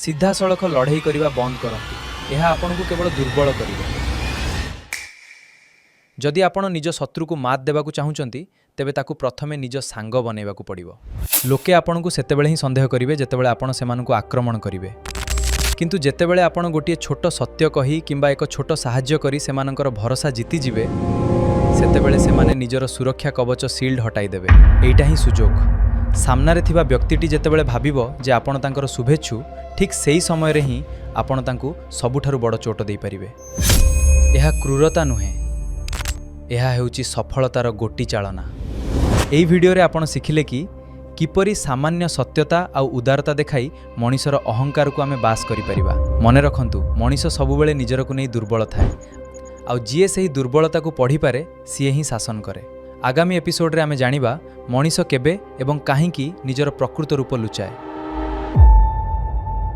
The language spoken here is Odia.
ସିଧାସଳଖ ଲଢ଼େଇ କରିବା ବନ୍ଦ କରନ୍ତୁ। ଏହା ଆପଣଙ୍କୁ କେବଳ ଦୁର୍ବଳ କରିବ। ଯଦି ଆପଣ ନିଜ ଶତ୍ରୁକୁ ମାତ୍ ଦେବାକୁ ଚାହୁଁଛନ୍ତି, ତେବେ ତାକୁ ପ୍ରଥମେ ନିଜ ସାଙ୍ଗ ବନାଇବାକୁ ପଡ଼ିବ। ଲୋକେ ଆପଣଙ୍କୁ ସେତେବେଳେ ହିଁ ସନ୍ଦେହ କରିବେ, ଯେତେବେଳେ ଆପଣ ସେମାନଙ୍କୁ ଆକ୍ରମଣ କରିବେ। କିନ୍ତୁ ଯେତେବେଳେ ଆପଣ ଗୋଟିଏ ଛୋଟ ସତ୍ୟ କହି କିମ୍ବା ଏକ ଛୋଟ ସାହାଯ୍ୟ କରି ସେମାନଙ୍କର ଭରସା ଜିତିଯିବେ, ସେତେବେଳେ ସେମାନେ ନିଜର ସୁରକ୍ଷା କବଚ, ସିଲ୍ଡ ହଟାଇ ଦେବେ। ଏଇଟା ହିଁ ସୁଯୋଗ। ସାମ୍ନାରେ ଥିବା ବ୍ୟକ୍ତିଟି ଯେତେବେଳେ ଭାବିବ ଯେ ଆପଣ ତାଙ୍କର ଶୁଭେଚ୍ଛୁ, ଠିକ୍ ସେହି ସମୟରେ ହିଁ ଆପଣ ତାଙ୍କୁ ସବୁଠାରୁ ବଡ଼ ଚୋଟ ଦେଇପାରିବେ। ଏହା କ୍ରୁରତା ନୁହେଁ, ଏହା ହେଉଛି ସଫଳତାର ଗୋଟି ଚାଳନା। ଏହି ଭିଡ଼ିଓରେ ଆପଣ ଶିଖିଲେ କି କିପରି ସାମାନ୍ୟ ସତ୍ୟତା ଆଉ ଉଦାରତା ଦେଖାଇ ମଣିଷର ଅହଙ୍କାରକୁ ଆମେ ବଶ କରିପାରିବା। ମନେ ରଖନ୍ତୁ, ମଣିଷ ସବୁବେଳେ ନିଜରକୁ ନେଇ ଦୁର୍ବଳ ଥାଏ ଆଉ ଯିଏ ସେହି ଦୁର୍ବଳତାକୁ ପଢ଼ିପାରେ, ସିଏ ହିଁ ଶାସନ କରେ। ଆଗାମୀ ଏପିସୋଡ଼ରେ ଆମେ ଜାଣିବା ମଣିଷ କେବେ ଏବଂ କାହିଁକି ନିଜର ପ୍ରକୃତ ରୂପ ଲୁଚାଏ।